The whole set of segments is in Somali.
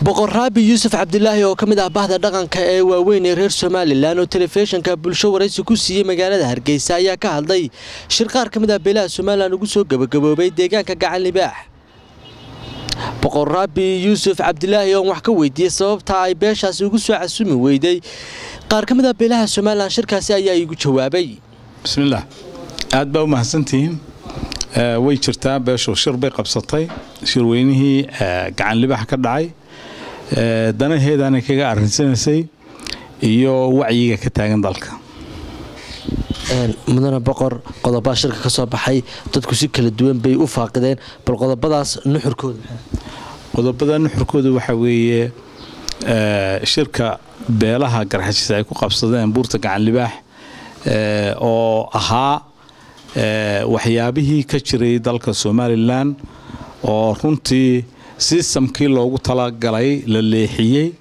Boqor Raabi Yuusuf Cabdilaahi oo ka mid ah bahda dhaqanka ee waaweyn ee reer Somalilan oo telefishinka Bulsho waraysi ku siiyey magaalada Hargeysa ayaa ka hadlay shir qaar ka mid ah beelaha Somalilan ugu soo gabagaboobay deegaanka Gacan Libaax. Boqor Raabi Yuusuf Cabdilaahi oo wax ka weydiiyey sababta ay beeshaasi ugu soo casumi weyday qaar ka mid ah beelaha Somalilan shirkaasi ayaa igu jawaabay. Bismillaah, aad baa u mahadsantihiin. Way jirtaa, beeshu shir bay qabsatay, shirweynihii Gacan Libaax ka dhacay danaheedaana kaga arrinsanaysay iyo wacyiga ka taagan dalka. Mudane boqor, qodobada shirka ka soo baxay dadku si kala duwan bay u faaqideen, bal qodobadaas nuxurkooda? Qodobada nuxurkooda waxaa weeye shirka beelaha Garxajis ay ku qabsadeen buurta Gacan Libaax oo ahaa waxyaabihii ka jiray dalka Somalilan oo runtii sistamkii loogu talagalay la leexiyey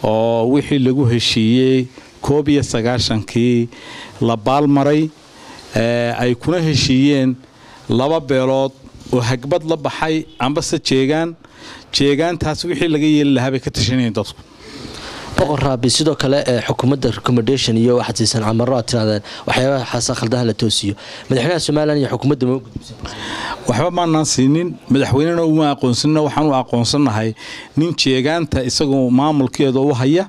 oo wixii lagu heshiiyey 91-kii la baalmaray, ay kuna heshiiyeen laba beelood oo hagbad la baxay ambase jeegaan jeegaantaas wixii laga yeeli lahaa bay ka tashanayeen dadku. Boqor Raabi, sidoo kale xukuumadda recommendation iyo waxaad siisaan amaro aad tirahdeen waxyaabaha xaasa khaldaha la toosiyo, madaxweynaha Somalilan iyo xukuumadda ma gudubsan? Waxba maanaan siinin, madaxweynena uma aqoonsanina. Waxaan u aqoonsannahay nin jeegaanta isagoo maamulkeeda u haya,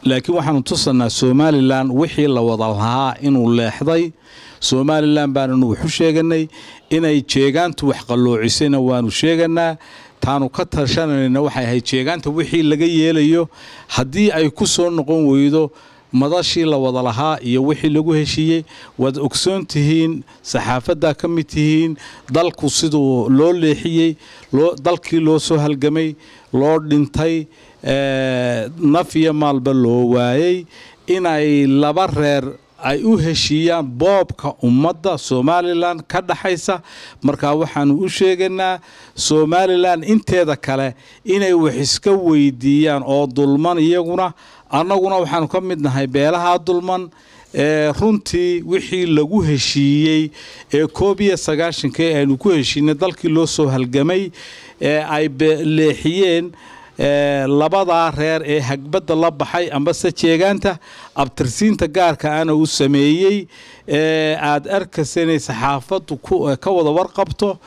laakiin waxaanu tusanaa Somalilan wixii la wada lahaa inuu leexday. Somalilan baananu waxu sheeganay inay jeegaantu wax qalloocisayna waanu sheeganaa. Taanu ka tashanayna waxay ahayd jeegaanta wixii laga yeelayo haddii ay ku soo noqon weydo madashii la wada lahaa iyo wixii lagu heshiiyey. Waad ogsoon tihiin, saxaafaddaa ka mid tihiin, dalku siduu loo leexiyey, dalkii loo soo halgamay, loo dhintay, naf iyo maalba loo waayey, inay laba reer ay u heshiiyaan boobka ummadda Somalilan ka dhaxaysa. Markaa waxaanu u sheegaynaa Somalilan inteeda kale inay wax iska weydiiyaan oo dulman iyaguna. Annaguna waxaanu ka mid nahay beelaha dulman ee runtii wixii lagu heshiiyey ee 91-kii aynu ku heshiinay, dalkii loo soo halgamay, ee ay leexiyeen labadaa reer ee hagbadda la baxay ambase jeegaanta abtirsiinta gaarka ana u sameeyey, aad arkaysa inay saxaafaddu ka wada warqabto.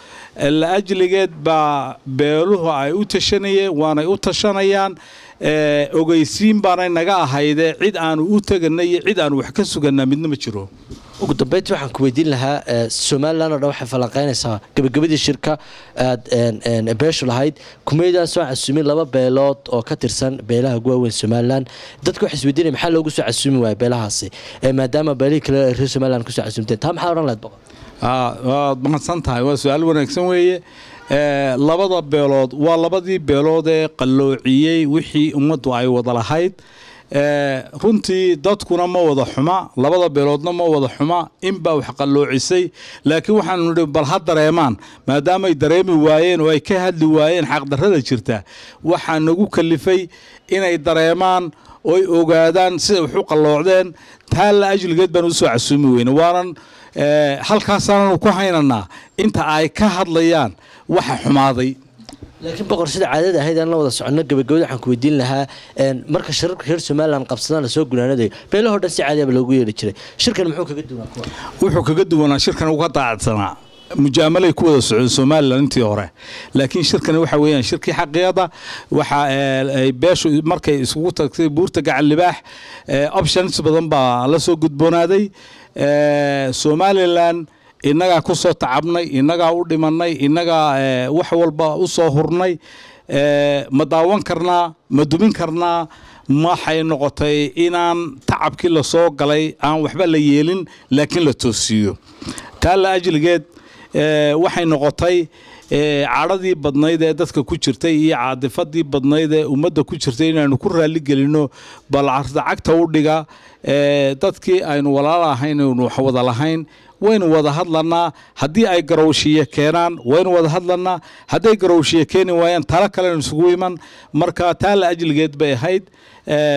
La ajligeed baa beeluhu ay u tashanayeen, waanay u tashanayaan. Ogeysiin baanay naga ahaydee cid aanu u teganay iyo cid aanu wax ka suganaa midna ma jiro. Ugu dambeyntii waxaan ku weydiin lahaa, Somalilan oo dhan waxay falanqeynaysaa gabagabadii shirka aad beeshu lahayd, kumaydaan soo casuumin laba beelood oo ka tirsan beelaha ugu waaweyn Somalilan. Dadka waxay isweydiinaya maxaa loogu soo casuumi waaya beelahaasi maadaama beelihii kale reer Somalilan kusoo casuumteen? Taa maxaa odhan lahayd, boqor? Waad mahadsan tahay, waa su-aal wanaagsan weeye. Labada beelood waa labadii beelood ee qalloociyey wixii ummaddu ay wada lahayd. Runtii dadkuna ma wada xuma, labada beeloodna ma wada xuma, inbaa wax qalloocisay, laakiin waxaanu nidhi bal ha dareemaan. Maadaamay dareemi waayeen oo ay ka hadli waayeen xaqdarrada jirta, waxaa nagu kalifay inay dareemaan oy ogaadaan siday wax u qalloocdeen. Taa la ajligeed baan usoo casuumi weyne, waanan halkaasaananu ku haynanaa inta ay ka hadlayaan waxa xumaaday. Laakiin boqor, sida caadada ahayd aan la wada soconno, gabagabada waxaan ku weydiin lahaa, marka shirarka reer Somalilan qabsadaan lasoo gunaanadayo, beelahoo dhan si caadiaba loogu yeeri jiray, shirkan muxuu kaga duwanaa kuwa? Wuxuu kaga duwanaa shirkan uga daacadsanaa. Mujaamalay ku wada socdeen Somalilan intii hore, laakiin shirkani waxa weeyaan shirkii xaqiiqada. Waxa ay beeshu markay isugu tagtay buurta Gacan Libaax, options badan baa la soo gudboonaaday. Somalilan innagaa ku soo tacabnay, innagaa u dhimanay, innagaa wax walba u soo hurnay. Ma daawan karnaa? Ma dumin karnaa? Waxay noqotay inaan tacabkii lasoo galay aan waxba la yeelin, laakiin la toosiyo. Taa la ajligeed waxay noqotay cadhadii badnayd ee dadka ku jirtay iyo caadifadii badnayd ee ummadda ku jirtay inaanu ku raaligelinno, bal cagta u dhiga dadkii aynu walaala ahayn, aynu wax wada lahayn. Waynu wada hadlanaa haddii ay garowshiye keenaan, waynu wada hadlanaa. Hadday garowshiye keeni waayaan, talo kalenu isugu iman. Marka taa la ajligeed bay ahayd,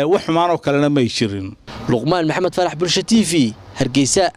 wax xumaanoo kalena may jirin. Luqmaan Maxamed Faarax, Bulsho TV, Hargeysa.